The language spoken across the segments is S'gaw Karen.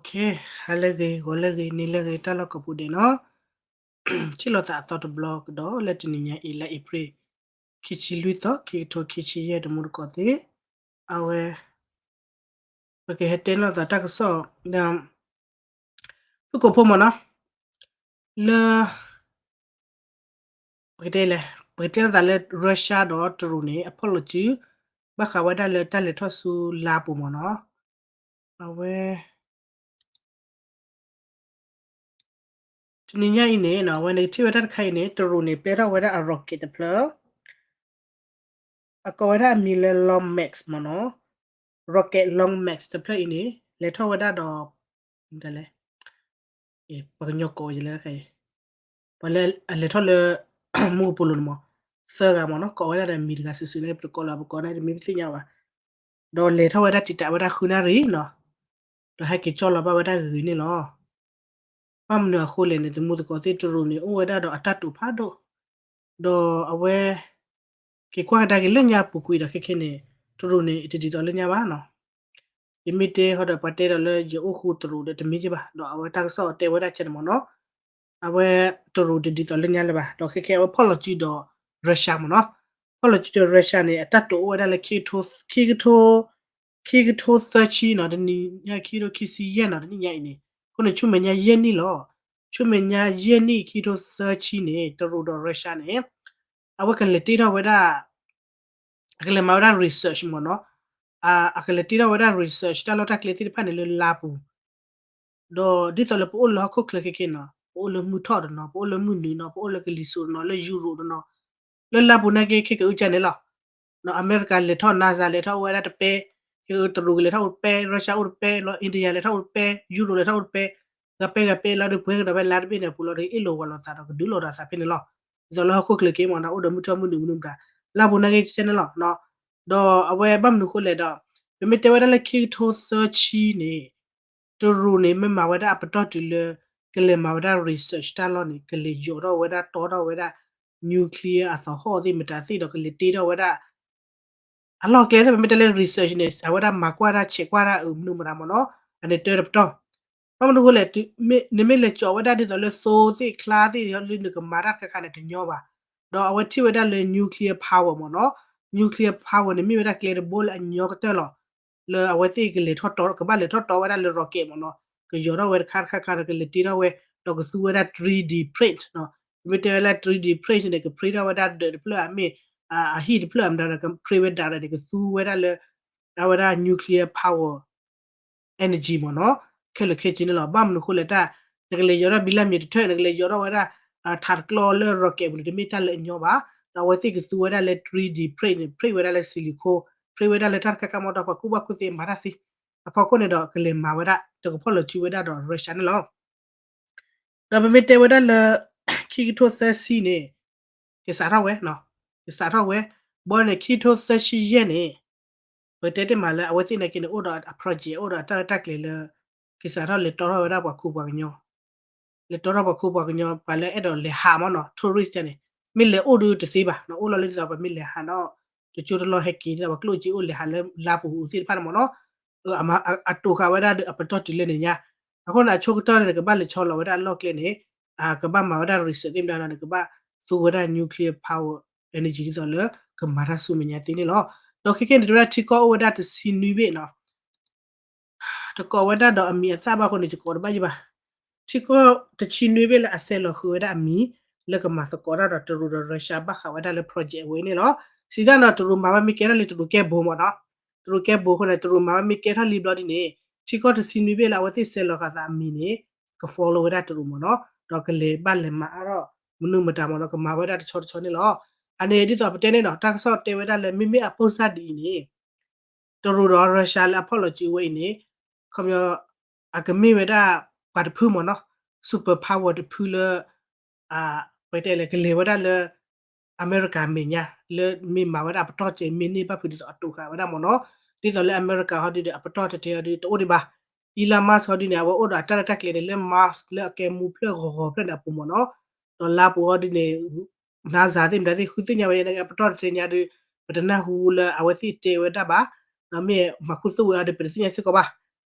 ဟါလၢအဂ့ၤ ဂီၤလၢအဂ့ၤ နံၤလၢအဂ့ၤ တၢ်လီၢ်ကိးပူၤဒဲးနီၤ, ထံၣ်လိာ်သးအသီတဘျီကဒီး လၢတနံၤညါအံၤ လါအ့ဖြ့ၣ် ခံဆံလွံၢ်သီ ခံကထိခံဆံယဲၢ် တမူတကိးသ့ၣ်, အဝဲ ပကဟဲတဲလိာ်သးတၢ်ကစီၣ် ဖုၣ်ကိာ်ဖိမ့ၢ်နီၤ, လၢ ပကတဲလဲၣ် ပကတဲလိာ်သးလၢ Russia ဒီးတရူးန့ၣ် အဖီၣ်လိာ်စု ဘၣ်ဃးဝဲဒၣ်လၢတၢ်လဲၤထီၣ်ဆူလါပူၤမ့ၢ်နီၤ, အဝဲ တနံၤညါအံၤန့ၣ် အဝဲန့ၣ်ကထံၣ်ဝဲဒၣ်တခါအံၤန့ၣ် တရူးန့ၣ် ပျဲထီၣ်ဝဲဒၣ်အ rocket တဖျၢၣ် အကိးဝဲဒၣ်အမံၤလၢ Long March မ့ၢ်နီၤ, rocket Long March တဖျၢၣ်အံၤန့ၣ် လဲၤထီၣ်ဝဲဒၣ်ဒီး လဲၣ် ပှၤကညီကိးဝဲလဲၣ်တခါအံၤ, ပှၤလၢအလဲၤထီၣ်လၢ မူကပိာ်လိၤန့ၣ်မ့ၢ် သၢဂၤမ့ၢ်နီၤ, ကိးဝဲဒၣ်ဒီးမံၤတဂၤစုာ်စုာ်န့ၣ် ပတကိးလီၤ ပကိးန့ၣ်တမံၤပသ့ၣ်ညါဘၣ်, ဒီးလဲၤထီၣ်ဝဲဒၣ်တံာ်တာ်ဝဲဒၣ်ဃုနၣ်ရံၣ်နီၤ, ဒီးဟဲက့ၤကၠီလီၤဘၣ်ဝဲဒၣ်ဂ့ၤဂ့ၤန့ၣ်လီၤ. ဘၣ်မနုၤအဃိလဲၣ်န့ၣ် တမူတကိးသ့ၣ် တရူးန့ၣ် အိၣ်ဝဲဒၣ်ဒီးအတၢ်တိာ်ဖးဒိၣ်, ဒီးအဝဲ က့ၤကွၢ်ကဒါက့ၤလၢညါပူၤကွံာ်ဒီးခဲခဲန့ၣ် တရူးန့ၣ် တဒ်သိးလၢညါဘၣ်နီၤ, ယမ့ၢ်တဲဟီဒီးပှၤတဲဒီးလၢယအိၣ်ဃူတရူးဒီးတမ့ၢ်က့ဘၣ်, ဒီးအဝဲတၢ်ကစီၣ်တဲဝဲဒၣ်ဆဲန့ၣ်မ့ၢ်နီၤ, အဝဲတရူးတဒ်သိးလၢညါလၢၤဘၣ်, ဒီးခဲခဲအဝဲဖီၣ်လိာ်စုဒီး Russia မ့ၢ်နီၤ, ဖီၣ်လိာ်စုဒီး Russia န့ၣ် အတၢ်တိာ်အိၣ်ဝဲဒၣ်လၢ ခံကထိ ခံကထိသၢဆံနီၤ, တနံၤညါခံကထိခံဆံယဲၢ်နီၤ, တနံၤညါအံၤန့ၣ် အဃိန့ၣ် ဆူမဲာ်ညါယဲၢ်နံၣ်လီၤ, ဆူမဲာ်ညါယဲၢ်နံၣ် ခံကထိသၢဆံန့ၣ် တရူးဒီး Russia န့ၣ် အဝဲကလဲၤတ့ထီၣ်ဝဲဒၣ် အကလဲၤမၤဝဲဒၣ် research မ့ၢ်နီၤ, အကလဲၤတ့ထီၣ်ဝဲဒၣ် research တၢ်လီၢ်တၢ်ကျဲသ့ၣ်တဖၣ်န့ၣ်လၢလါပူၤ, ဒီးဒ်သိးလၢပအိၣ်လၢဟီၣ်ခိၣ်ချၢခဲခဲနီၤ, ပအိၣ်လၢမုၢ်ထီၣ်တနီၤ, ပအိၣ်လၢကလံၤစိးတနီၤ, လၢယူရိးတနီၤ, လၢလါပူၤနာ်က့ ခဲကအုကၢန့ၣ်လီၤ. အမဲရကၤလဲၤထီၣ် NASA လဲၤထီၣ်အိၣ်ဝဲဒၣ်တပဲ, ခဲကအုတရူးကလဲၤထီၣ်အိၣ်တပဲ, Russia အိၣ်တပဲ, လီၤ India လဲၤထီၣ်အိၣ်တပဲ, ယူရိးလဲၤထီၣ်အိၣ်တပဲ, ဂၤပဲဂၤပဲလီၤဒီး ပှဲၤကဒီးဖဲလါတဘ့ၣ်န့ၣ်အပူၤလီၤဒီး အ့ၣ်လိာ်ဝးလိာ်သးဒီးကဒုးလိာ်ဒီးသးဖဲန့ၣ်လီၤ. ဒ်သိးလၢဟီၣ်ခိၣ်ချၢက့မ့ၢ်နီၤ, အိၣ်ဒီးမုၢ်ထီၣ်မုၢ်နုာ်မနုၤမတၤ, လါပူၤနာ်က့ကဲန့ၣ်လီၤ. ဒီးအဝဲဘၣ်မနုၤအဃိလဲၣ်ဒီး ပမ့ၢ်တဲဝဲဒၣ်လၢခံကထိသၢဆံန့ၣ် တရူးန့ၣ် မ့ၢ်မၤဝဲဒၣ်အပတီၢ်တုၤလၢ ကလဲၤမၤဝဲဒၣ် research တၢ်လီၢ်န့ၣ် ကလဲၤယိးထီၣ်ဝဲဒၣ်တီထီၣ်ဝဲဒၣ် nuclear အသဟီၣ်သ့ၣ်မတၤသ့ၣ်ဒီးကလဲၤတ့ထီၣ်ဝဲဒၣ် အလီၢ်ကျဲသ့ၣ် ပမ့ၢ်တဲလၢ research န့ၣ် အဝဲဒၣ်မၤကွၢ်တၢ်ဆဲးကွၢ်တၢ်အမနုၤမတၤမ့ၢ်နီၤ, အန့ၣ်တၢတပတီၢ်. ဘၣ်မနုၤအဃိလဲၣ်, နမ့ၢ်လဲၤကၠီးဝဲဒၣ်ဒ်သိးလၢသိသ့ၣ်ချါသ့ၣ်လၢနကမၤတၢ်တခါခါန့ၣ်တညီဘၣ်. ဒီးအဝဲထံၣ်ဝဲဒၣ်လၢ nuclear power မ့ၢ်နီၤ, nuclear power န့ၣ် မ့ၢ်ဝဲဒၣ်ကျဲတဘိလၢအညီကတၢၢ်လီၤ. လၢအဝဲသ့ၣ်ကလဲၤထီၣ်တီ ကဘၣ်လဲၤထီၣ်တီဝဲဒၣ်လၢ rocket မ့ၢ်နီၤ, ကယိးထီၣ်ဝဲတခါတခါခါဒီးကလဲၤတ့ထီၣ်ဝဲ, ဒီးကသူဝဲဒၣ် three D print နီၤ. ပမ့ၢ်တဲဝဲလၢ three D print န့ၣ် က print ထီၣ်ဝဲဒၣ်ဒၢးတဖျၢၣ်အမ့ၢ် အဟံၣ်တဖျၢၣ်အမတၤဒီး က print ဝဲဒၣ်ဒီး ကသူဝဲဒၣ်လၢ အဝဲဒၣ် nuclear power energy မ့ၢ်နီၤ, ခဲလၢာ်ခဲဆ့န့ၣ်လီၤ. ဘၣ်မနုၤအဃိလဲၣ်တၢ်, နကလဲၤယိးထီၣ်ဘံလၢမ့ၢ်တထၢၣ်, နကလဲၤယိးထီၣ်ဝဲဒၣ် ထးတကျီလၢ rocket ပူၤန့ၣ် တမ့ၢ်တၢ်လၢအညီဘၣ်. ဒီးအဝဲသ့ၣ်ကသူဝဲဒၣ်လၢ three D print န့ၣ် print ဝဲဒၣ်လၢ silicone, print ဝဲဒၣ်လၢတၢ်တခါခါမ့ၢ်ဒီး ပှၤကူၣ်ဘၣ်ကူၣ်သ့မၤတၢ်သ့, အဖီခိၣ်န့ၣ်ဒီး ကလဲၤမၤဝဲဒၣ် တကဖီၣ်လိာ်စုဝဲဒၣ်ဒီး Russia န့ၣ်လီၤ. ဒီးပမ့ၢ်တဲဝဲဒၣ်လၢ ခံကထိသၢဆံန့ၣ် ကစးထီၣ်ဝဲ, ကစးထီၣ်ဝဲ, ဘီန့ၣ် ခံကထိသၢဆံယဲၢ်န့ၣ် ပတဲတ့ၢ်မးလၢအဝဲသ့ၣ်နာ်က့န့ၣ် အိၣ်ဒီးအ project အိၣ်ဒီးအတၢ်ရဲၣ်တၢ်ကျဲၤလၢ ကစးထီၣ်လဲၤတီထီၣ်ဝဲဒၣ်ပှၤခူပှၤကညီ, လဲၤတီထီၣ်ပှၤခူပှၤကညီ ပှၤလၢအဲၣ်ဒိးလဲၤဟးမ့ၢ်နီၤ tourist န့ၣ်, မ့ၢ်လဲၤအိၣ်ဒုးတသ့ဘၣ်, အိၣ်လီၤလၢဒ်သိးပမ့ၢ်လဲၤဟးဒီး တကၠိတလီၢ်ဟဲက့ၤဒ်သိးပှၤကျိၣ်စ့အိၣ်လဲၤဟးလၢလါပူၤအူသ့ၣ်တဖၣ်န့ၣ်မ့ၢ်နီၤ, အတိာ်ဃာ်ဝဲဒၣ်ဒီးအပတီၢ်တုၤလၢန့ၣ်ညါ, အဃိန့ၣ် အဆိကတၢၢ်န့ၣ် နကဘၣ်လဲၤဆီလီၤဝဲဒၣ်အလီၢ်ကျဲန့ၣ်, ကဘၣ်မၤဝဲဒၣ် research သ့ၣ်မတၤဒီး နကဘၣ်သူဝဲဒၣ် nuclear power energy ဒ်သိးလၢ ကမၤတၢ်ဆူမဲာ်ညါသ့န့ၣ်လီၤ. ဒီးခဲကနံၣ်န့ၣ် တဲဝဲဒၣ်ထံကီၢ်အိၣ်ဝဲဒၣ်တဆံနွံဘ့ၣ်နီၤ တကိးဝဲဒၣ်ဒီးအမံၤအသၣ်ဘၣ်အဃိန့ၣ် ယကိးတဘၣ်ယံၤဘၣ်. ထံကီၢ်တဆံနွံဘ့ၣ်လၢအဆဲးလီၤဃုာ်ဝဲဒၣ်အမံၤ လၢကမၤသကိးတၢ်ဒီးတရူးဒီး Russia ဘၣ်ဃးဝဲဒၣ်လၢ project အဝဲန့ၣ်လီၤ. စံးတၢ်ဒီး တရူးမၤဝဲမ့ၢ်ကဲထီၣ်လံတရူးကဲဘိမ့ၢ်နီၤ, တရူးကဲဘိအဃိန့ၣ် တရူးမၤဝဲမ့ၢ်ကဲထီၣ်လံဘျီဒ်န့ၣ် ထံကီၢ်တဆံနွံဘ့ၣ်လၢအဝဲသ့ၣ်ဆဲးလီၤဃာ်သးအမံၤန့ၣ် က follow ဝဲဒၣ်တရူးမ့ၢ်နီၤ, ဒီးကလဲၤဘၣ်လဲၤမၤအါထီၣ် မနုၤမတၤမ့ၢ်နီၤ ကမၤဝဲဒၣ်တဆီတဆီန့ၣ်လီၤ. အန့ၣ်ဒ်သိးပတဲန့ၣ်နီၤ တၢ်ကစီၣ်တဲဝဲဒၣ်လၢ မ့မ့ၢ်အပိၢ်စၢ်ဒ်အံၤန့ၣ် တရူးဒီး Russia လၢအဖီၣ်လိာ်စုဝဲအံၤန့ၣ် ခီပညီ အကမ့ၢ်ဝဲဒၣ်ပှၤတဖုမ့ၢ်နီၤ, super power တဖုလၢ ပတဲလဲၣ် ကလဲၤဝဲဒၣ်လၢ အမဲရကၤမဲာ်ညါ လၢမ့ၢ်မၤဝဲဒၣ်အပတီၢ်ကဲ မ့ၢ်န့ၢ်ဘၣ်ဖုးဒ်သိးအတိာ်ဃာ်ဝဲဒၣ်မ့ၢ်နီၤ, ဒ်သိးလၢအမဲရကၤဟီဒုဒီး အပတီၢ်တတဲဟီဒုတအိၣ်ဒံးဘၣ်. Elon Musk ဟီဒုန့ၣ် အဝဲအိၣ်ဒီးအတၢ်ရဲၣ်တၢ်ကျဲၤန့ၣ် လၢ Mars လၢအကဲမူဖျၢၣ်ဂီၤဂီၤဖျၢၣ်န့ၣ်အပူၤမ့ၢ်နီၤ, ဒီးလါပူၤဟီဒုန့ၣ် NASA သ့ၣ်မတၤသ့ၣ် ဃုသ့ၣ်ညါဝဲ အပတီၢ်တတဲညါဒု ပတနၢ်ဟူလၢအဝဲသ့ၣ်တဲဝဲဒၣ်ဘၣ်, ဒီးမ့ၢ်မၤခူသူၣ်ဝဲအီၤဒီး ပတသ့ၣ်ညါစ့ၢ်ကီးဘၣ်.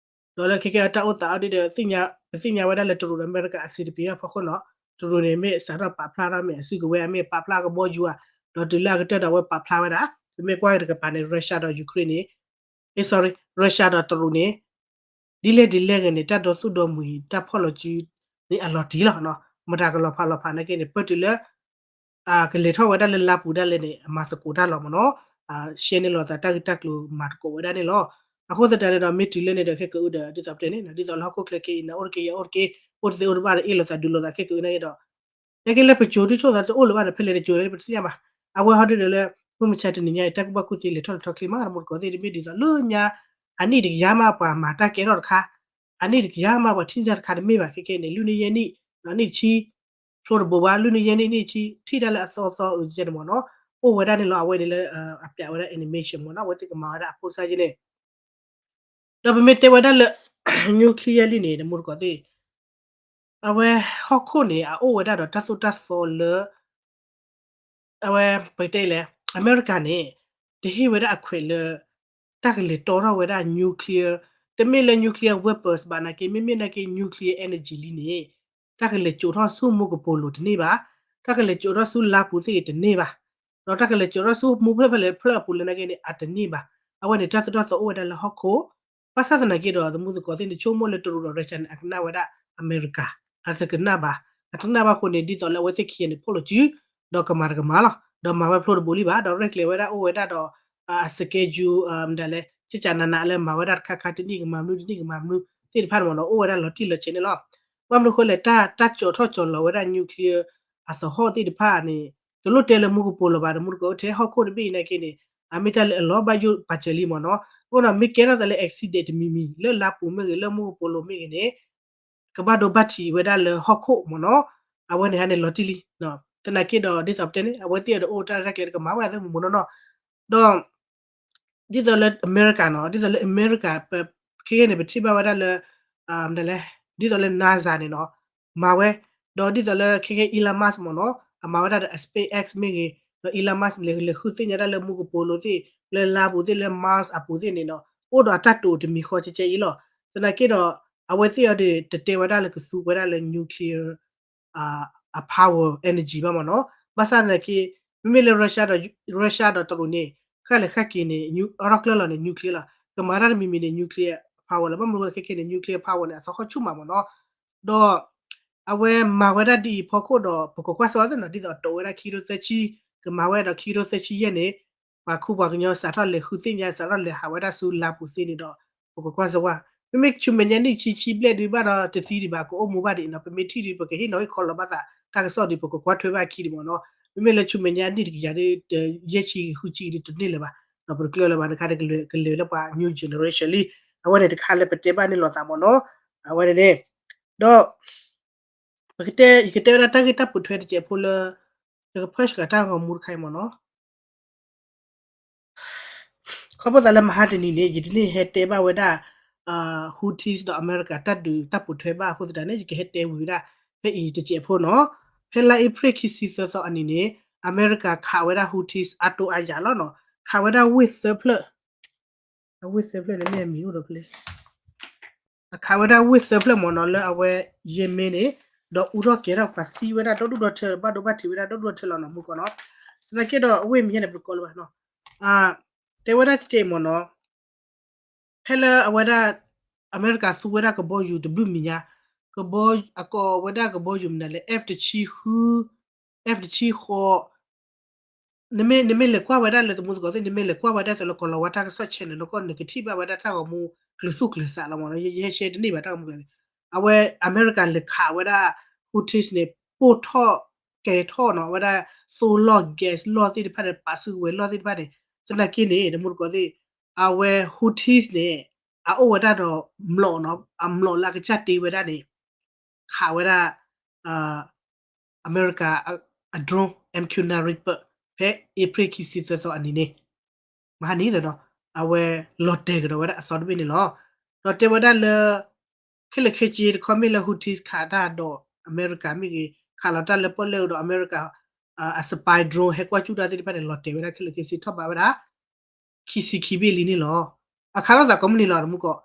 ဒီးလၢခဲကဲအတၢ်အိၣ်သးအီၤဒ်ဒီး ပသ့ၣ်ညါဝဲဒၣ်လၢတရူးဒီးအမဲရကၤအစံးတပ့ၤအဖီခိၣ်နီၤ, တရူးန့ၣ်မ့ၢ်စးထီၣ်ပာ်ဖျါထီၣ်မ့ၢ်အစုကဝဲၤ မ့ၢ်ပာ်ဖျါကဘီယူၤဧါ, ဒီးတုၤလၢအကတၢၢ်ဒီးအဝဲပာ်ဖျါဝဲဒၣ်, ပမ့ၢ်ကွၢ်က့ၤတကပၤန့ၣ် Russia ဒီး Ukraine န့ၣ် အ့ sorry, Russia ဒီးတရူးန့ၣ် ဒ်လဲၣ်ဒ်လဲၣ်ဂ့ၤန့ၣ် တၢ်ဒီသူၣ်ဒီမှံၤတၢ်ဖီၣ်လီၤစုန့ၣ်အလီၤတံၢ်လီၤနီၤ, မတၤကလီၤဖးလီၤဖးနာ်က့န့ၣ် ပၢၢ်တုၤလၢ ကလဲၤထီၣ်ဝဲဒၣ်လၢလါပူၤဒၣ်လဲာ်န့ၣ် အမၤသကိးတၢ်လီၤမ့ၢ်နီၤ, ရှဲန့ၢ်လိာ်သးတၢ်ဂ့ၢ်တၢ်ကျိၤမၤသကိးဝဲဒၣ်န့ၣ်လီၤ. အဃိသတးန့ၣ်ဒီး မ့ၢ်တုၤလၢန့ၣ်ဒီး ခဲကအုဒီး ဒ်သိးပတဲန့ၣ် ဒ်သိးလၢဟီၣ်ခိၣ်ချၢက့အံၤန့ၣ် အိၣ်တက့ၢ်ယဲၢ်အိၣ်တက့ၢ်, အိၣ်တသ့အိၣ်တဘၣ်ဒီး အ့ၣ်လိာ်သးဒုးလိာ်သးခဲကအုနာ်က့ဒီး နာ်က့လၢပစိၤဒုၣ်စိၣ်သးတအိၣ်လၢၤဘၣ်ဒီး ဖဲလဲၣ်တစိၤလဲၣ်ပတသ့ၣ်ညါဘၣ်. အဝဲဟီဒုဒီးလၢ မုၢ်မဆါတနံၤညါအံၤ တၢ်ကူၣ်ဘၣ်ကူၣ်သ့လဲၤထီၣ်လဲၤထီၣ်ချ့မး တမူတကိးသ့ၣ် တမ့ၢ်ဒ်သိးလၢညါ အနံၣ်တကယၤမးပှၤမၤတၢ်ကဲထီၣ်တခါ, အနံၣ်တကယၤမးပှၤထံၣ်တၢ်တခါတမ့ၢ်ဘၣ် ခဲကဲန့ၣ် လွံၢ်နံၣ်ယဲၢ်နံၣ် နံၣ်တဆံ ဖျိတဘိဘၣ် လွံၢ်နံၣ်ယဲၢ်နံၣ် နံၣ်တဆံ ထံၣ်တၢ်လၢအသီသီအုးကဲန့ၣ်မ့ၢ်နီၤ, အိၣ်ဝဲဒၣ်န့ၣ်လီၤ. အဝဲန့ၣ်လၢ အပျးဝဲဒၣ် animation မ့ၢ်နီၤ, အဝဲသ့ၣ်ကမၤဝဲဒၣ်အဖိစၢ်ယဲန့ၣ် ဒီးပမ့ၢ်တဲဝဲဒၣ်လၢ nuclear လံန့ၣ် တမူတကိးသ့ၣ် အဝဲဟီၣ်ခိၣ်န့ၣ် အအိၣ်ဝဲဒၣ်ဒီးတၢ်သိၣ်တၢ်သီလၢ အဝဲပတဲလဲၣ် အမဲရကၤန့ၣ် တဟ့ၣ်ဝဲဒၣ်အခွဲးလၢ တၢ်ကလဲၤတီထီၣ်ဝဲဒၣ် nuclear, တမ့ၢ်လၢ nuclear weapons ဘၣ်နာ်က့ မ့မ့ၢ်နာ်က့ nuclear energy လံန့ၣ် တၢ်ကလဲၤစိာ်ထီၣ်ဆူမူကပိာ်လိၤတန့ၢ်ဘၣ်, တၢ်ကလဲၤစိာ်ထီၣ်ဆူလါပူၤသ့ၣ်တန့ၢ်ဘၣ်, ဒီးတၢ်ကလဲၤစိာ်ထီၣ်ဆူမူဖျၢၣ်ဖဲလဲၣ်ဖျၢၣ်အပူၤလၢနာ်က့န့ၣ် အတန့ၢ်ဘၣ်. အဝဲန့ၣ် တၢ်သိၣ်တၢ်သီအိၣ်ဝဲဒၣ်လၢဟီၣ်ခိၣ် ဘၣ်ဆၣ်သနာ်က့ဒီး တမူသကိးသ့ၣ်န့ၣ် ဆိကမိၣ်လၢတရူးဒီး Russia န့ၣ် အကနၣ်ဝဲဒၣ်အမဲရကၤ, အတကနၣ်ဘၣ်, အတကနၣ်ဘၣ်အဃိန့ၣ် ဒ်သိးလၢအဝဲသ့ၣ်ခံဂၤန့ၣ် ဖီၣ်လိာ်စု ဒီးကမၤတကမၤလီၤ, ဒီးမၤဝဲဖျိတဘိလံဘၣ်, ဒီးရဲၣ်ကျဲၤဝဲဒၣ်အိၣ်ဝဲဒၣ်ဒီး အ schedule မတၤလဲၣ် ကကနနးလၢမၤဝဲဒၣ်တခါခါ တနံၣ်ကမၤမနုၤ တနံၣ်ကမၤမနုၤသ့ၣ်တဖၣ်န့ၣ်မ့ၢ်နီၤ အိၣ်ဝဲဒၣ်လီၤတံၢ်လီၤဆဲးန့ၣ်လီၤ. ဘၣ်မနုၤအဃိလဲၣ် တၢ် တၢ်စိာ်ထီၣ်စိာ်လီၤဝဲဒၣ် nuclear အသဟီၣ်သ့ၣ်တဖၣ်န့ၣ် တလိၣ်တဲလၢမူကပိာ်လိၤဘၣ် တမူတကိး ထဲဟီၣ်ခိၣ်တဘ့ၣ်အံၤနာ်က့န့ၣ် အမ့ၢ်တၢ်လၢအလီၤဘၣ်ယိၣ်ပာ်စၢၤလံမ့ၢ်နီၤ. အဃိဒီး မ့ၢ်ကဲထီၣ်သးလၢ accident တမံၤမံၤ လၢလါပူၤမ့ၢ်ဂ့ၤ လၢမူကပိာ်လိၤမ့ၢ်ဂ့ၤန့ၣ် ကဘၣ်ဒိဘၣ်ထံးဝဲဒၣ်လၢဟီၣ်ခိၣ်မ့ၢ်နီၤ. အဝဲန့ၣ်ဟဲန့ၣ်လီၤတံၢ်လံ. သနာ်က့ဒီး ဒ်သိးပတဲန့ၣ် အဝဲသ့ၣ်အံၤဒီးအိၣ်တၢ်ရဲၣ်ကျဲၤတကမၤဝဲသ့ၣ်မ့ၢ်မ့ၢ်နီၤနီၤ. ဒီး ဒ်သိးလၢအမဲရကၤနီၤ ဒ်သိးလၢအမဲရကၤ ပ ခဲကဲန့ၣ် ပထံၣ်ဘၣ်ဝဲဒၣ်လၢ မတၤလဲၣ် ဒ်သိးလၢ NASA န့ၣ်နီၤ မၤဝဲ, ဒီးဒ်သိးလၢခဲကဲ Elon Musk မ့ၢ်နီၤ အမၤဝဲဒၣ်ဒီးအ SpaceX မ့ၢ်ဂ့ၤ, ဒီး Elon Musk န့ၣ် လဲၤဃုသ့ၣ်ညါဒၣ်လၢမူကပိာ်လိၤသ့ၣ် လၢလါပူၤသ့ၣ် လၢ Mars အပူၤသ့ၣ်န့ၣ်နီၤ အိၣ်ဒီးအတၢ်တိာ်တမံၤဃီကဲကဲအံၤလီၤ. သနာ်က့ဒီး အဝဲသ့ၣ်အံၤဒီး တတဲဝဲဒၣ်လၢကသူဝဲဒၣ်လၢ nuclear အ power energy ဘၣ်မ့ၢ်နီၤ. ဘၣ်ဆၣ်သနာ်က့ မ့မ့ၢ်လၢ Russia ဒီး Russia ဒီးတရူးန့ၣ် ဃၣ်လဲၤဃၣ်က့ၤန့ၣ် အရီၣ်ကျၢၢ်လီၤန့ၣ် nuclear လီၤ. ကမၤတၢ်တမံၤမံၤန့ၣ် nuclear power လီၤ. ဘၣ်မနုၤအဃိလဲၣ် ခဲကဲန့ၣ် nuclear power န့ၣ် အသဟီၣ်ဆူၣ်မးမ့ၢ်နီၤ. ဒီး အဝဲမၤဝဲဒၣ်ဒ်အံၤဖီခိၣ်ဒီး ပကကွၢ်စ့ၢ်ကီးသ့ၣ်နီၤ ဒ်သိးအတိာ်ဝဲဒၣ်ခံကထိသၢဆံ ကမၤဝဲဒီးခံကထိသၢဆံယဲၢ်န့ၣ် ပှၤခူပှၤကညီစးထီၣ်လဲၤဃုသ့ၣ်ညါ စးထီၣ်လဲၤဟးဝဲဒၣ်ဆူလါပူၤသ့န့ၣ်ဒီး ပကကွၢ်စ့ၢ်ကီး မ့မ့ၢ်ဆူမဲာ်ညါနံၣ်ဆံဆံဘျဲၣ်ဒုးဘၣ်ဒီးတသံဒံးဘၣ် ကအိၣ်မူဘၣ်ဒံးနီၤ ပမ့ၢ်ထံၣ်ဒုး ပကဟ့ၣ်နီၤဟ့ၣ်ခီလီၤဘၣ်သး တၢ်ကစီၣ်ဒုး ပကကွၢ်ထွဲဘၣ်အခံဒံးမ့ၢ်နီၤ. မ့မ့ၢ်လၢဆူမဲာ်ညါနံၣ်တကယၤဒုး ယဲၢ်ဆံဃုဆံဒုးတန့ၢ်လၢၤဘၣ် ဒီးပတကျၢၤလၢၤဘၣ်တခါ ကလဲၤလၢပှၤ new generation လံ အဝဲန့ၣ်တခါလၢပတဲဘၣ်န့ၣ်လိာ်သးမ့ၢ်နီၤ. အဝဲန့ၣ်န့ၣ် ဒီး ပကတဲ ယကတဲဝဲဒၣ်တၢ်ဂ့ၢ်တၢ်ပိာ်ထွဲတစဲးဖိလၢ ယကဖၢၣ်စှၤတၢ်ဂီၤမူတခါအံၤမ့ၢ်နီၤ. ခီဖျိသးလၢမဟါတနံၤန့ၣ် ယတန့ၢ်ဟဲတဲဘၣ်ဝဲဒၣ် Houthis ဒီးအမဲရကၤတၢ်ဒုးတၢ်ပိာ်ထွဲဘၣ်အဃိသတးန့ၣ် ယကဟဲတဲဝံၤဝဲဒၣ် ဖဲအံၤတစဲးဖိနီၤ. ဖဲလါအ့ဖြ့ၣ်ခံဆံသၢသီအနံၤန့ၣ် အမဲရကၤခးဝဲဒၣ် Houthis အါတိၢ်အါယၢ်လီၤနီၤ. ခးဝဲဒၣ်ဝ့ၢ်သၢဖျၢၣ် အဝ့ၢ်သၢဖျၢၣ်န့ၣ်မ့ၢ်အမံၤအိၣ်ဒီးဖဲလဲၣ် အခးဝဲဒၣ်ဝ့ၢ်သၢဖျၢၣ်မ့ၢ်နီၤ လၢအဝဲယဲၢ်မ့ၢ်န့ၣ် ဒီးအူထီၣ်ကဲၤထီၣ်ပှၤသံဝဲဒၣ်ဒီဒူၣ်ဒီထၢ ဘၣ်ဒိဘၣ်ထံးဝဲဒၣ်ဒီဒူၣ်ဒီထၢလီၤနီၤ မူကီၢ်နီၤ. သနာ်က့ဒီးအဝ့ၢ်မံၤဟဲန့ၣ် ပတကိးလၢၤဘၣ်နီၤ. တဲဝဲဒၣ်စဲးမ့ၢ်နီၤ ဖဲလၢအဝဲဒၣ် အမဲရကၤသူဝဲဒၣ်ကဘီယူၤတဘျုးမံၤညါ ကဘီ အကိးဝဲဒၣ်ကဘီယူၤမနုၤလဲၣ် F တဆံဃု F တဆံဃိး နမ့ၢ် နမ့ၢ်လဲၤကွၢ်ဝဲဒၣ်လၢသမူသကိးသ့ၣ် နမ့ၢ်လဲၤကွၢ်ဝဲဒၣ်သိးလၢကီၢ်လီၤဝါတၢ်ကစီၣ် channel နကီၢ် နကထံၣ်ဘၣ်ဝဲဒၣ်တၢ်ဂီၤမူကျုၤသူၣ်ကျုၤသးလီၤမ့ၢ်နီၤ. ယဟဲရှဲတန့ၢ်ဘၣ်တၢ်ဂီၤမူကျုၤန့ၣ် အဝဲအမဲရကၤလဲၤခးဝဲဒၣ် Houthis န့ၣ် ပိၢ်ထီၣ်ကဲၤထီၣ်နီၤ အဝဲဒၣ်သိလီၢ် gas လီၢ်သ့ၣ်တဖၣ်န့ၣ် ပာ်စုကဝဲၤလီၢ်သ့ၣ်တဖၣ်န့ၣ် သနာ်က့န့ၣ် သမူသကိးသ့ၣ် အဝဲ Houthis န့ၣ် အအိၣ်ဝဲဒၣ်ဒီးမျိာ်နီၤ အမျိာ်လၢအကစၢ်တ့ဝဲဒၣ်န့ၣ် ခးဝဲဒၣ် အမဲရကၤ အ drone MQ nine Reaper ဖဲအ့ဖြ့ၣ်ခံဆံသၢသီအနံၤန့ၣ် မဟါနံၤသနီၤ အဝဲလီၤတဲာ်ကဒီးဝဲဒၣ်အသီတဘ့ၣ်န့ၣ်လီၤ. ဒီးတဲဝဲဒၣ်လၢ ခဲလၢာ်ခဲဆ့တခီမ့ၢ်လၢ Houthis ခးတၢ်ဒီးအမဲရကၤမ့ၢ်ဂ့ၤ ခးလီၤတၢ်လၢပီၣ်လဲၣ်ဒီးအမဲရကၤ အ spy drone ဟဲကွၢ်စူၣ်တၢ်သ့ၣ်တဖၣ်န့ၣ် လီၤတဲာ်ဝဲဒၣ်ခဲလၢာ်ခဲဆ့ထီၣ်ဘးဝဲဒၣ် ခံဆံခံဘ့ၣ်လံန့ၣ်လီၤ. အခးလိာ်သးကိးမုၢ်နံၤလီၤ သမူသကိး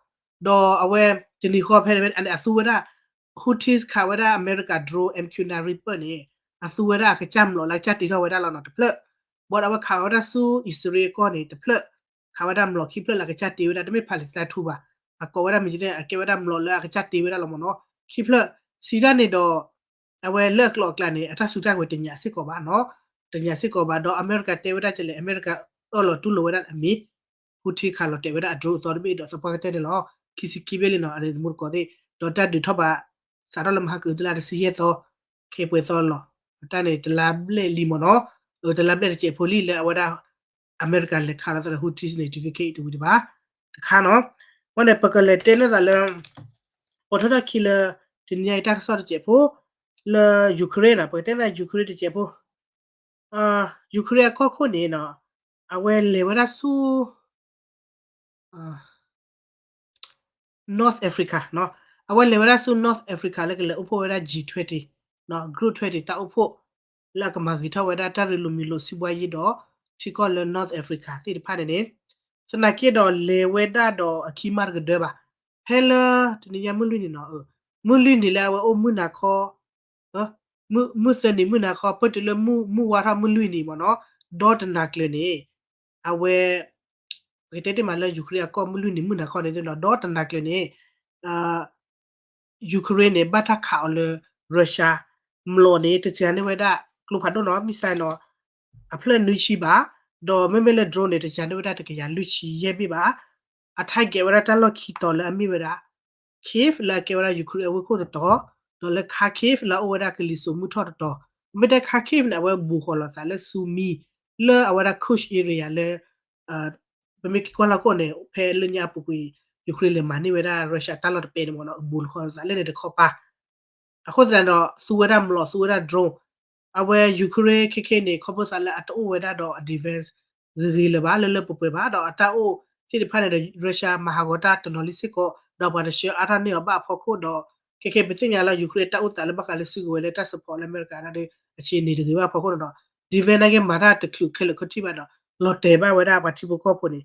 ဒီးအဝဲတနံၤဃီဖဲန့ၣ် အသူဝဲဒၣ် Houthis ခးဝဲဒၣ်အမဲရကၤ drone MQ nine Reaper န့ၣ် အသူဝဲဒၣ်အကစၢ်မျိာ်လၢအကစၢ်တ့ထီၣ်ဝဲဒၣ်လီၤနီၤ တဖျၢၣ်, ဘၣ်ဒီးအဝဲခးဝဲဒၣ်ဆူအံၣ်စရ့လးအကီၢ်န့ၣ် တဖျၢၣ်, ခးဝဲဒၣ်မျိာ်ခံဖျၢၣ်လၢအကစၢ်တ့ဝဲဒၣ် တမ့ၢ် Palestine ထူဘၣ်, အကိးဝဲဒၣ်မ့ၢ်ကဲ အကဲဝဲဒၣ်မျိာ်လၢအကစၢ်တ့ဝဲဒၣ်လီၤမ့ၢ်နီၤ ခံဖျၢၣ်, စံးတၢ်န့ၣ်ဒီး အဝဲလၢအကျိၤအကျဲန့ၣ် အတၢ်စုတၢ်ဝဲၤတညးစ့ၢ်ကီးဘၣ်နီၤ, တညးစ့ၢ်ကီးဘၣ် ဒီးအမဲရကၤတဲဝဲဒၣ်ကလဲၣ် အမဲရကၤအၢၣ်လီၤတူၢ်လိာ်ဝဲဒၣ်အမံၤ Houthi ခးလီၤတဲာ်ဝဲဒၣ်အ drone အသီတဘ့ၣ်ဒီး သပှၢ်ကတၢၢ်န့ၣ်လီၤ ခံဆံခံဘ့ၣ်လံနီၤ အန့ၣ်တမူတကိးသ့ၣ်, ဒီးတၢ်ဒုးထီၣ်ဘး စးထီၣ်လၢမဟါကအုးတလါတဆံယဲၢ်သီ, ခဲပှဲၤသီလီၤ, တၢ်န့ၣ်တလါဘျဲၣ်လံမ့ၢ်နီၤ, တလါဘျဲၣ်တစဲးဖိလံလၢအဝဲဒၣ် အမဲရကၤလဲၤခးလီၤသးဒီး Houthis န့ၣ် တုၤခဲခဲအံၤတဝံၤဒံးဘၣ်, တခါနီၤ, ဝဲန့ၣ် ပကလဲၤတဲန့ၢ်သးလၢ ပိာ်ထွဲထီၣ်ခံလၢ တနံၤညါအံၤတၢ်ကစီၣ်တစဲးဖိ လၢ Ukraine နီၤ ပကတဲန့ၢ်သး Ukraine တစဲးဖိ, Ukraine အကီၢ်ခိၣ်န့ၣ်နီၤ အဝဲလဲၤဝဲဒၣ်ဆူ North Africa နီၤ, အဝဲလဲၤဝဲဒၣ်ဆူ North Africa လၢကလဲၤအိၣ်ဖှိၣ်ဝဲဒၣ် G twenty နီၤ Group twenty တၢ်အိၣ်ဖှိၣ် လၢအကမၤဂ့ၤထီၣ်ဝဲဒၣ်တၢ်ရ့လိာ်မုာ်လိာ်စီးပွားရေးဒီး ထံကီၢ်လၢ North Africa သ့ၣ်တဖၣ်န့ၣ်န့ၣ်, သနာ်က့ဒီးလဲၤဝဲဒၣ်ဒီးအခံမါတကဒၢဘၣ်, ဖဲလၢတနံၤညါမုၢ်လွံၢ်နံၤနီၤ, မုၢ်လွံၢ်နံၤလၢအဝဲအိၣ်မုၢ်နၤခီ မုၢ်သၢနံၤမုၢ်နၤခီ ပၢၢ်တုၤလၢမုၢ်ဝါထီၣ်မုၢ်လွံၢ်နံၤမ့ၢ်နီၤ, ဒီတနၤကျၢၤန့ၣ် အဝဲ ပကတဲတ့ၢ်မးလၢ Ukraine အကီၢ်မုၢ်လွံၢ်နံၤမုၢ်နၤခီန့ၣ်သ့ၣ်နီၤ ဒီတနၤကျၢၤန့ၣ် Ukraine န့ၣ် ဘၣ်တၢ်ခးအီၤလၢ Russia မျိာ်န့ၣ် တစှၤန့ၢ်ဝဲဒၣ် ကျိဖးဒိၣ်နီၤ missile နီၤ အဖျၢၣ်နွံဆံဘၣ်, ဒီးမ့မ့ၢ်လၢ drone န့ၣ် တစှၤန့ၢ်ဝဲဒၣ်တကယၤလွံၢ်ဆံယဲၢ်ဘ့ၣ်ဘၣ်, အ target ဝဲဒၣ်တၢ်လီၢ်ခံတီၤလၢအမ့ၢ်ဝဲဒၣ် Kyiv လၢအကဲဝဲဒၣ် Ukraine အဝ့ၢ်ခိၣ်တတီၤ, ဒီးလၢ Kharkiv လၢအအိၣ်ဝဲဒၣ်ကလံၤစိးမုၢ်ထီၣ်တတီၤ, မ့ၢ်တဲ Kharkiv န့ၣ် အဝဲဘူးဃီၤလိာ်သးလၢဆူမံၤ လၢအဝဲဒၣ် Kursk area လၢ ပမ့ၢ်က့ၤကွၢ်လီၤခိၣ်န့ၣ် ဖဲလၢညါအပူၤကွံာ် Ukraine လဲၤမၤန့ၢ်ဝဲဒၣ် Russia တၢ်လီၢ်တပဲန့ၣ်မ့ၢ်နီၤ ဘူးဃီၤလိာ်သးလၢန့ၣ်တခီပၤ, အဃိသတးဒီး သူဝဲဒၣ်မျိာ် သူဝဲဒၣ် drone, အဝဲ Ukraine ခဲခဲန့ၣ် ခီဖျိသးလၢအတအိၣ်ဝဲဒၣ်ဒီးအ defense ဂ့ၤဂ့ၤလၢၤဘၣ် လၢလၢပှဲၤပှဲၤဘၣ် ဒီးအတၢ်အိၣ်သ့ၣ်တဖၣ်န့ၣ်ဒီး Russia မၤဟးဂီၤတၢ်တနီၤလံစ့ၢ်ကီး ဒီးပှၤတဆှၢအါထီၣ်န့ၢ်အီၤဘၣ်အဖီခိၣ်ဒီး ခဲခဲပသ့ၣ်ညါလၢ Ukraine တၢ်အိၣ်သးလၢဘၣ်ဃးလၢစုကဝဲၤလၢတၢ် support လၢအမဲရကၤဒၣ်ဒီး အဆံးန့ၣ်တဂ့ၤဘၣ်အဖီခိၣ်န့ၣ်ဒီး defense နာ်က့မၤတၢ်တချုးခဲလၢာ်ခဲထံၣ်ဘၣ်ဒီး လီၤတဲာ်ဘၣ်ဝဲဒၣ်ပှၤထံဖိကီၢ်ဖိန့ၣ်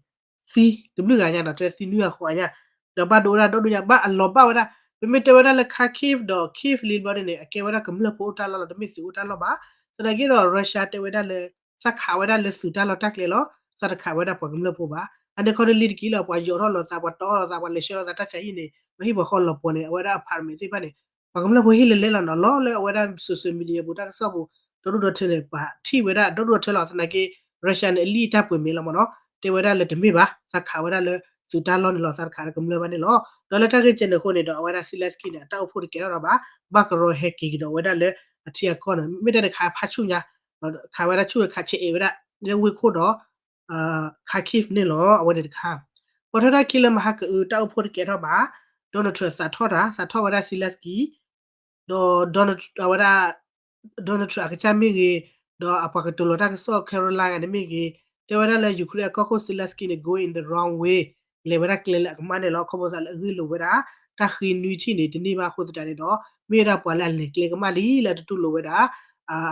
သံတဘျုးဂၤညါဒီး တဲသံနွံဂၤဃိးဂၤညါ, ဒီးဘၣ်ဒိဝဲဒၣ်ဒီဒူၣ်ညါ ဘၣ်အလီၤဘၣ်ဝဲဒၣ်, ပမ့ၢ်တဲဝဲဒၣ်လၢ Kharkiv ဒီး Kyiv လံတဘျီန့ၣ်န့ၣ် အကဲဝဲဒၣ်ကမျၢၢ်ဖိအိၣ်တၢ်လီၢ်လီၤ တမ့ၢ်သုးအိၣ်တၢ်လီၢ်ဘၣ်, သနာ်က့ဒီး Russia တဲဝဲဒၣ်လၢ သးခးဝဲဒၣ်လၢသုးတၢ်လီၢ်တၢ်ကျဲလီၤ, သးတခးဝဲဒၣ်ပှၤကမျၢၢ်ဖိဘၣ်, အန့ၣ်ခီဒီးလံတက့ၢ်လီၤ ပှၤယိးထီၣ်လိာ်သး ပှၤတီအီၣ်လိာ်သး ပှၤလဲၤဆှၢလိာ်သးတၢ်ဆါဟံၣ်န့ၣ် ပှၤဟံၣ်ပှၤဃီလီၤပှီၤန့ၣ် အဝဲဒၣ် apartment သ့ၣ်တဖၣ်န့ၣ် ပှၤကမျၢၢ်ဖိဟ့ၣ်လၢလဲလီၤနီၤ လီၤလၢအဝဲဒၣ် social media ပူၤတၢ်ကစီၣ်ပူၤ ဒီဒူၣ်ဒီထၢန့ၣ် ပှၤထံၣ်ဝဲဒၣ်ဒီဒူၣ်ဒီထၢလီၤ သနာ်က့ Russia န့ၣ် အလံၣ်အတၢ်ပှဲၤမ့ၢ်လီၤမ့ၢ်နီၤ, တဲဝဲဒၣ်လၢတမ့ၢ်ဘၣ် သးခးဝဲဒၣ်လၢသုးတၢ်လီၢ်န့ၣ်လီၤ သးတခးလၢကမျၢၢ်ဘၣ်န့ၣ်လီၤ, ဒီးလၢတၢ်ဂ့ၢ်ကဲန့ၣ်အဃိန့ၣ်ဒီး အဝဲဒၣ် Zelensky န့ၣ် အတၢ်အိၣ်ဖှိၣ်တကဲထီၣ်ဒီးဘၣ်, ဘၣ်ကရီဟဲက့ၤကဒီးဝဲဒၣ်လၢအထံအကီၢ်န့ၣ် မ့ၢ်တဲတခးဖးဆူၣ်ညါ, ခးဝဲဒၣ်ဆူၣ်ခးဆဲးအဲးဝဲဒၣ် လၢဝ့ၢ်ခိၣ်ဒီး Kharkiv န့ၣ်လီၤ အဝဲန့ၣ်တခါ, ပိာ်ထွဲထီၣ်ခံလၢမဟါကအုးတၢ်အိၣ်ဖှိၣ်တကဲထီၣ်ဘၣ်, Donald Trump သးထီၣ်တၢ် သးထီၣ်ဝဲဒၣ် Zelensky ဒီး Donald အဝဲဒၣ် Donald Trump အကစၢ်မ့ၢ်ဂ့ၤ, ဒီးအပှၤကတိၤလီၤတၢ်ကစီၣ် Karoline န့ၣ်မ့ၢ်ဂ့ၤ, တဲဝဲဒၣ်လၢ Ukraine အကီၢ်ခိၣ် Zelensky န့ၣ် going in the wrong way လဲၤဝဲဒၣ်ကျဲလၢအကမၣ်န့ၣ်လီၤ ခီဖျိသးလၢအဂ့ၢ်လိာ်ဝဲဒၣ် တၢ်ဃ့နွံထံၣ်န့ၣ် တန့ၢ်ဘၣ်အဃိသတးန့ၣ်ဒီး မ့ၢ်ဝဲဒၣ်ပှၤလၢအလဲၤကျဲကမၣ်လံလၢအတတူၢ်လိာ်ဝဲဒၣ်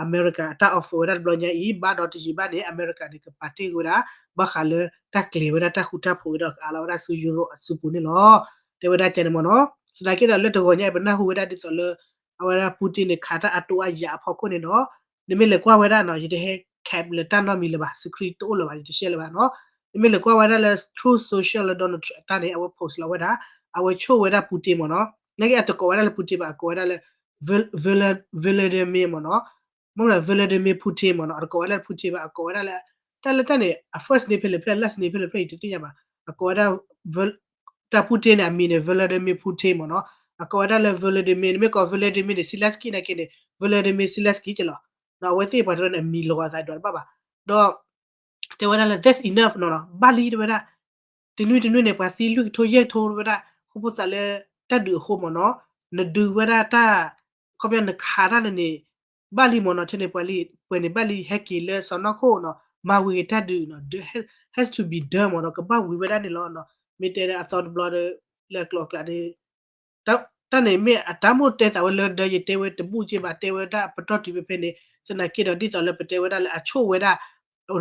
အမဲရကၤအတၢ် offer ဝဲဒၣ်တဘျီညါအံၤ ဘၣ်ဒီးတယံာ်ဘၣ်န့ၣ် အမဲရကၤန့ၣ် ကပာ်တ့ၢ်ဝဲဒၣ် ဘၣ်ဃးလၢတၢ်ကျဲၤဝဲဒၣ်တၢ်ဃူတၢ်ဖိးဝဲဒီးကအးလီၤဝဲဒၣ်ဆူ Europe အစုပူၤန့ၣ်လီၤ. တဲဝဲဒၣ်ကဲန့ၣ်မ့ၢ်နီၤ, သနာ်က့ဒီးလၢတဂီၤညါအံၤ ပနၢ်ဟူဝဲဒၣ်ဒ်သိးလၢ အဝဲဒၣ် Putin န့ၣ် ခးတၢ်အတိအယၤအဖီခိၣ်န့ၣ်ဒီး နမ့ၢ်လဲၤကွၢ်ဝဲဒၣ်နီၤ ယတဟဲ cap လၢတၢ်နီတမံၤလၢၤဘၣ် screen တအိၣ်လၢၤဘၣ် ယတ share လၢၤဘၣ်နီၤ, နမ့ၢ်လဲၤကွၢ်ဝဲဒၣ်လၢ Truth Social လၢ Donald Trump အတၢ်န့ၣ် အဝဲ post လီၤဝဲဒၣ် အဝဲဆိၣ်ဝဲဒၣ် Putin မ့ၢ်နီၤ, နာ်က့အတကိးဝဲဒၣ်လၢ Putin ဘၣ် အကိးဝဲဒၣ်လၢ Vol- Volodymyr မ့ၢ်နီၤ, မ့ၢ် Vladimir Putin မ့ၢ်နီၤ အတကိးဝဲဒၣ်လၢ Putin ဘၣ် အကိးဝဲဒၣ်လၢ တၢ်လၢတၢ်န့ၣ် အ first name ဖဲလဲၣ်ဖဲလဲၣ် last name ဖဲလဲၣ်ဖဲလဲၣ် ယတသ့ၣ်ညါဘၣ်, အကိးဝဲဒၣ် တၢ် Putin န့ၣ် အမံၤန့ၣ် Vladimir Putin မ့ၢ်နီၤ, အကိးဝဲဒၣ်လၢ Vladimir နမ့ၢ်ကိး Vladimir န့ၣ် Zelensky နာ်က့န့ၣ် Vladimir Zelensky ကလီၤ, ဒီးအဝဲသ့ၣ်ပှၤတရၢန့ၣ် အမံၤလီၤအသးဒွးတဘၣ်ဘၣ်, ဒီး တဲဝဲဒၣ်လၢ that's enough နီၤနီၤ ဘၣ်လံတဲဝဲဒၣ်, တနွံတနွံန့ၣ် ပှၤသံလွံၢ်ကထိယဲၢ်ကထိဝဲဒၣ် ခီဖျိသးလၢတၢ်ဒုးအဃိမ့ၢ်နီၤ, နဒုးဝဲဒၣ်တၢ် ခီပညီနခးတၢ်န့ၣ်န့ၣ် ဘၣ်လံမ့ၢ်နီၤ, ထဲန့ၣ်ပှၤလံ ပှဲၤန့ၣ်ဘၣ်လံ ဟဲက့ၤလၢစီၢ်နီၤခိၣ်နီၤ မၤဝံၤက့ၤတၢ်ဒုးနီၤ has to be done မ့ၢ်နီၤ ကဘၣ်ဝံၤဝဲဒၣ်န့ၣ်လီၤနီၤ, မ့ၢ်တဲဒၣ်အသီတဘျီဒီး လၢအကျိၤအကျဲဒီး တၢ်န့ၣ်မ့ၢ်အတၢ်မိၣ်တဲသးဝဲလၢဒၢး ယတဲဝဲတဘူၣ်က့ဘၣ် တဲဝဲဒၣ်အပတီၢ်တုၤဖဲဖဲန့ၣ် သနာ်က့ဒီးဒ်သိးလၢပတဲဝဲဒၣ်လၢအဆိၣ်ဝဲဒၣ်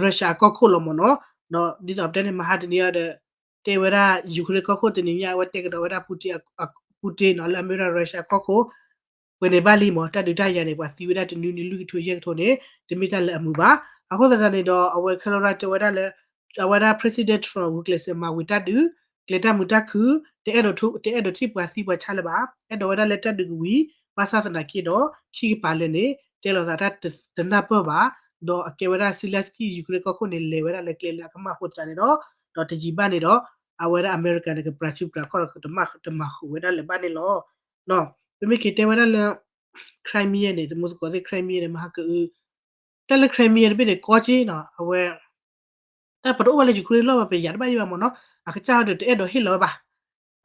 Russia အကီၢ်ခိၣ်လီၤမ့ၢ်နီၤ, ဒီးဒ်သိးပတဲန့ၣ် မဟါတနံၤအံၤဒီး တဲဝဲဒၣ် Ukraine ကီၢ်ခိၣ်တနံၤညါ အဝဲတဲကဒီးဝဲဒၣ် Putin နီၤ လၢအမ့ၢ်ဝဲဒၣ် Russia ကီၢ်ခိၣ် ပှဲၤန့ၣ်ဘၣ်လံမး တၢ်ဒုးတၢ်ယၤန့ၣ် ပှၤသံဝဲဒၣ်တနွံနွံလွံၢ်ကထိယဲၢ်ကထိန့ၣ် တမ့ၢ်တၢ်လၢအမုာ်ဘၣ်. အဃိသတးန့ၣ်ဒီး အဝဲခဲလၢာ်တဲဝဲဒၣ်လၢ အဝဲဒၣ် President Trump ဂုာ်ကျဲးစၢးမၤဝံၤတၢ်ဒုး ကျဲၤတၢ်မုာ်တၢ်ခုၣ် တအဲၣ်ဒိးထံၣ်ပှၤသံပှၤဆါလၢၤဘၣ်. အဲၣ်ဒိးဝဲဒၣ်လၢတၢ်ဒုးကဝံၤ ဘၣ်ဆၣ်သနာ်က့ဒီး ခံကပၤလၢာ်န့ၣ် တဲလိာ်သးတၢ်တနၢ်ပၢၢ်ဘၣ်. ဒီးအကဲဝဲဒၣ် Zelensky Ukraine ကီၢ်ခိၣ်န့ၣ် လဲၤဝဲဒၣ်လၢကျဲလၢအကမၣ်အဃိသတးန့ၣ်ဒီး ဒီးတယံာ်ဘၣ်န့ၣ်ဒီး အဝဲဒၣ်အမဲရကၤန့ၣ် ကပြၤဆူပြၤခီၣ်ဒီး တမၤဃုာ်ဝဲဒၣ်လၢၤဘၣ်န့ၣ်လီၤ. ပမ့ၢ်က့ၤတဲဝဲဒၣ်လၢ Crimea န့ၣ် တမူသကိးသ့ၣ် Crimea န့ၣ် မဟါကအု တၢ်လၢ Crimea တဘ့ၣ်န့ၣ် ကီက့နီၤ အဝဲ တၢ်ပတအိၣ်ဘၣ်လၢ Ukraine လီၤဘၣ် ပယၤတဘၣ်ယံၤဘၣ်မ့ၢ်နီၤ အကစၢ်ဟီဒီးတအဲၣ်ဒိးဟ့ၣ်လီၤဝဲဘၣ်.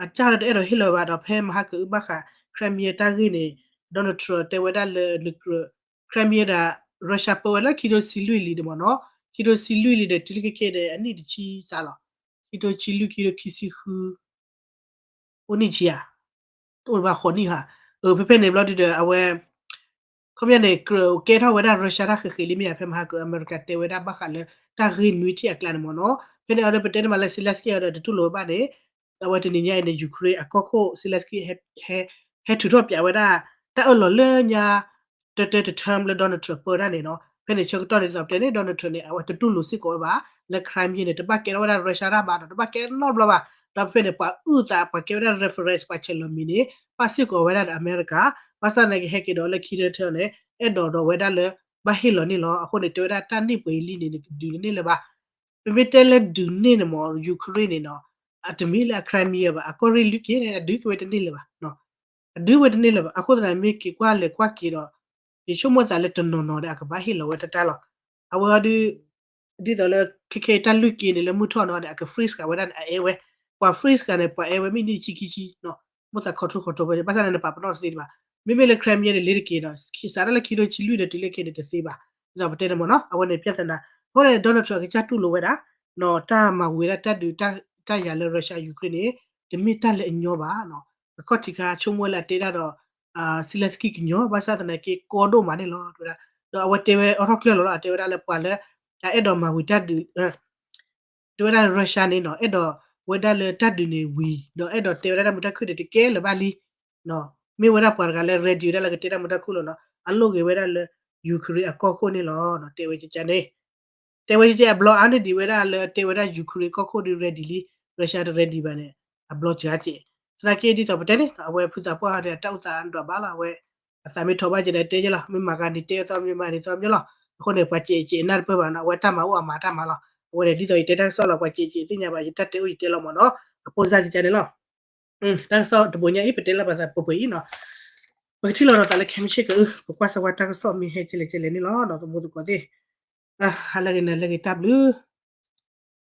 အကစၢ်ဟီဒီးတအဲၣ်ဒိးဟ့ၣ်လီၤဝဲဘၣ်ဒီး ဖဲမဟါကအုဘၣ်ဃး Crimea တၢ်ဂ့ၢ်န့ၣ် Donald Trump တဲဝဲဒၣ်လၢနကြၢး Crimea ဒၣ် Russia ပၢဝဲလၢခံထိဆံလွံၢ်လံဒီးမ့ၢ်နီၤ ခံထိဆံလွံၢ်လံဒီး တုၤလၢခဲခဲဒီး အနံၣ်တဆံစးလီၤ ခံထိဆံလွံၢ် ခံထိခံဆံဃု အိၣ်နံၣ်ဆံဧါ တအိၣ်ဘၣ်ဃိးနံၣ်ဧါ အဖဲဖဲန့ၣ်ဘျီဒုဒီး အဝဲ ခီပညီန့ၣ် ကြၢးကဲထီၣ်ဝဲဒၣ် Russia တၢ်ဃဲၤဃဲၤလံမ့ၢ်ဧါ ဖဲမဟါကအု အမဲရကၤတဲဝဲဒၣ်ဘၣ်ဃးလၢ တၢ်ဂ့ၢ်နွံထံၣ်အကျါန့ၣ်မ့ၢ်နီၤ ဖဲန့ၣ်အီၤဒီး ပတဲန့ၣ်မးလၢ Zelensky အီၤဒီးတတူၢ်လိာ်ဝဲဘၣ်န့ၣ် အဝဲတနံၤညါအံၤန့ၣ် Ukraine အကီၢ်ခိၣ် Zelensky ဟဲထုးထီၣ်ပၠးဝဲဒၣ် တၢ်အၢၣ်လီၤလၢညါ တၢတၢတထၢမ်လၢ Donald Trump ပၢတၢ်န့ၣ်နီၤ ဖဲန့ၣ်ဆၢကတီၢ်န့ၣ် ဒ်သိးပတဲန့ၣ် Donald Trump န့ၣ် အဝဲတတူၢ်လိာ်စ့ၢ်ကီးဝဲဘၣ် လၢ Crimea န့ၣ် တဘၣ်ကဲထီၣ်ဝဲဒၣ် Russia တၢ်ဘၣ်ဒီး တဘၣ်ကဲနီတဘျီဘၣ် ဒီးဖဲန့ၣ် ပှၤအုၣ်သး ပှၤကဲဝဲဒၣ် reference ပှၤဆဲးလီၤမံၤန့ၣ် ပၣ်စ့ၢ်ကီးဝဲဒၣ်ဒီးအမဲရကၤ ဘၣ်ဆၣ်သနာ်က့ဟဲက့ၤဒီးလၢခံတထၢန့ၣ် အဲၣ်ဒိးဒီးဝဲဒၣ်လၢ ဘၣ်ဟ့ၣ်လီၤန့ၣ်လီၤ အဃိန့ၣ် တဲဝဲဒၣ်တၢ်န့ၢ်ပှဲၤလံန့ၣ် နကဒုးတန့ၢ်လၢၤဘၣ် ပမ့ၢ်တဲလၢဒုးန့ၢ်န့ၣ်မ့ၢ် Ukraine န့ၣ်နီၤ အတမ့ၢ်လၢအ Crimea ဘၣ် အကီၢ်ရ့ၣ်လွံၢ်က့ၤန့ၣ် အဒုးက့ၤဝဲတန့ၢ်လၢၤဘၣ် အဒုးဝဲတန့ၢ်လၢၤဘၣ် အဃိသတးန့ၣ် မ့ၢ်က့ၤကွၢ်လဲၤကွၢ်က့ၤဒီး ယဆိကမိၣ်သးလၢတနီၤနီၤဒီး အကဘၣ်ဟ့ၣ်လီၤဝဲတၢ်တၢ်လီၤ အဝဲအီၤဒုး ဒ်သိးလၢ ခဲခဲအံၤတၢ်လွံၢ်က့ၤန့ၣ် လၢမုၢ်ထီၣ်နီၤဒီး အက freeze ဃာ်ဝဲဒၣ်န့ၣ် အအဲၣ်ဝဲ ပှၤ freeze ဃာ်န့ၣ် ပှၤအဲၣ်ဝဲမ့ၢ်နံၣ်ဆံခံဆံ မိၣ်သး control control ဝဲ ဘၣ်ဆၣ်န့ၣ် နပာ်ပနီၣ်တသ့ဘၣ် မ့မ့ၢ်လၢ Crimea န့ၣ် လ့ၤတက့ၤဒီး စးထီၣ်လၢခံထိဆံလွံၢ်ဒီးတုၤလၢခဲန့ၣ်တသ့ဘၣ် ဒ်သိးပတဲန့ၣ်မ့ၢ်နီၤ အဝဲန့ၣ် ပြဿနာ အဃိန့ၣ် Donald Trump အကစၢ်တူၢ်လိာ်ဝဲဒၣ် တၢ်မၤဝံၤဝဲဒၣ်တၢ်ဒုးတၢ်ယၤလၢ Russia Ukraine န့ၣ် တမ့ၢ်တၢ်လၢအညီဘၣ် အခီၣ်ထံးခါဆိကမိၣ်ဝဲလၢအတဲဒၣ်ဒီး Zelensky ကညီ ဘၣ်ဆၣ်သနာ်က့ကီဒိၣ်မးန့ၣ်လီၤ တဲဝဲဒၣ် ဒီးအဝဲတဲဝဲအိးထီၣ်ကျၢၢ်လီၤလီၤ အတဲဝဲဒၣ်လၢပှၤလၢ အအဲၣ်ဒိးမၤဝံၤတၢ်ဒုး တဲဝဲဒၣ် Russia န့ၣ်နီၤ အဲၣ်ဒိးဝဲဒၣ်လၢတၢ်ဒုးန့ၣ်ဝံၤ ဒီးအဲၣ်ဒိးတဲဝဲဒၣ်တၢ်မုာ်တၢ်ခုၣ်န့ၣ်တကဲလၢၤဘၣ်လံ မ့ၢ်ဝဲဒၣ်ပှၤတဂၤလၢ ready ဝဲဒၣ်လၢကတဲတၢ်မုာ်တၢ်ခုၣ်လီၤနီၤ အလိၣ်ဂ့ၤဝဲဒၣ်လၢ Ukraine အကီၢ်ခိၣ်န့ၣ်လီၤ တဲဝဲကကန့ၣ် တဲဝဲကကအဘျီအါန့ၢ်ဒံးဝဲဒၣ်လၢတဲဝဲဒၣ် Ukraine ကီၢ်ခိၣ်ဒုး ready လံ Russia တ ready ဘၣ်န့ၣ် အဘျီစှၤက့ သနာ်က့ဒ်သိးပတဲန့ၣ် အဝဲဖုသးပှၢ်ဒီးတၢ်အိၣ်သးဒွးဘၣ်လီၤ အဝဲ အသးမ့ၢ်ထီၣ်ဘၣ်က့န့ၣ် တဲယဲလီၤ မ့ၢ်မၤဂၤန့ၣ် တဲသီမ့ၢ်မၤန့ၣ်သီမ့ၢ်လီၤ အဃိန့ၣ် ပှၤစဲးစဲးနၢ်တပၢၢ်ဘၣ်နီၤ အဝဲတၢ်မၤအိၣ်အမၤတၢ်မၤလီၤ အဝဲန့ၣ် ဒ်သိးယတဲတၢ်ကစီၣ်လီၤ ပှၤစဲးစဲးသ့ၣ်ညါဘၣ် ယတၢ်တဲအိၣ်ယတဲလီၤမ့ၢ်နီၤ အပိစၢ်ကကန့ၣ်လီၤ တၢ်ကစီၣ်တဘိညါအံၤ ပတဲလၢပှၤသးပှဲၤပှဲၤအံၤနီၤ ပကထံၣ်လီၤဒီးသးလၢခဲမုၢ်ဆ့ၣ်ကအိၣ် ပကွၢ်စၢၤဝဲတၢ်ကစီၣ်မ့ၢ်ဟဲကဲလဲၣ်ကဲလဲၣ်န့ၣ်လီၤ တမူသကိးသ့ၣ် ဟါလၢဂ့ၤနၤလၢဂ့ၤတၢ်ဘျုး